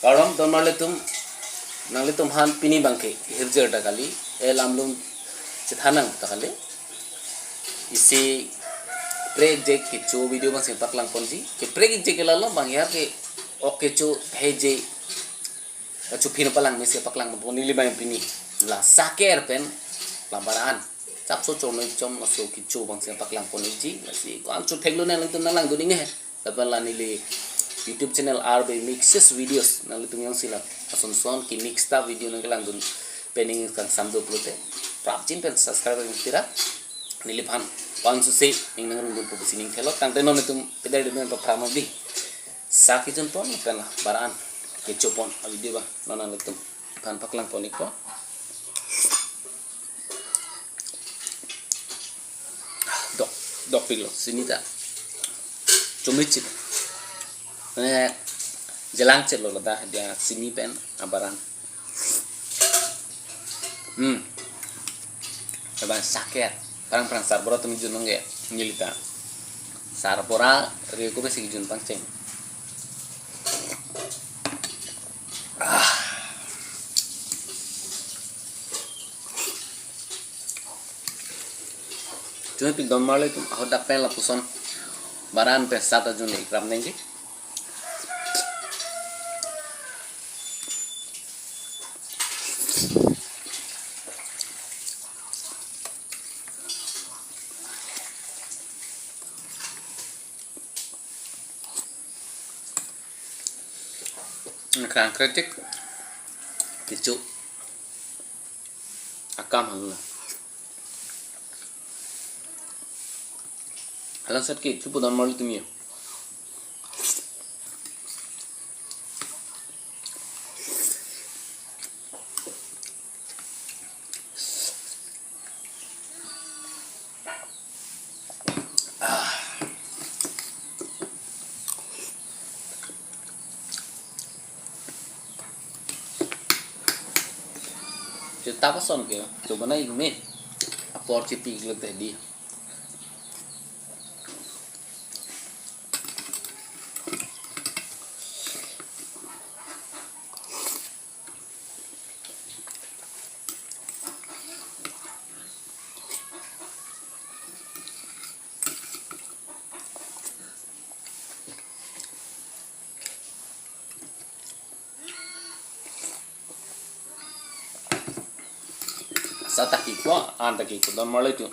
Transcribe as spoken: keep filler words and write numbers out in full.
Kardom don marli atum, nanglitum aphan pini abangke hirjir ta kali, e lam lum chethan nang ta kali. Isi prekjek kecho video abangsi paklang ponji. Ke prekjek ke lalo abang ya ke ok kecho heje. Kacho phin palang mesi paklang pon neli abang pini. La saker pen la baran. Chapso chom noi chom laso kecho abangsi paklang ponji. Lasi ko-an cho theklo nanglitum nanglang dun-ik he. Lapen la neli YouTube channel R B Mixes Videos nanglitum jongsi la ason son ke mix ta video nangkelang dun pen ning kangsamdo pulote prapjin pen subscribe nang tira. Neliphan pangsusi ning nangrung dun pu pusi ning thelo tangte non itum peder di men paphrang di. Sa kejun pon pen la baran kecho pon a video abang non nanglitum aphan paklang pon-ikpo. Dok, dopiklo sini ta. Chomit chit. Mane jelang chitlo ladak dia sini pen abaran. Hmm. Abang saker. Parang parang sarbura atum kejun nangke neli ta. Sarbura reko besi kejun pangcheng. Ah. Chomit pik don marli atum, ahodak pen lapuson baran pen sat ajun le ikram nangji. Krang kre tik kecho akam hangla. Halang sat ke chupu don marli atum ya. Chutap ason ke, chobana ik me, apor chipiklo te di. Sa taki ko, an taki ko, don marli atum.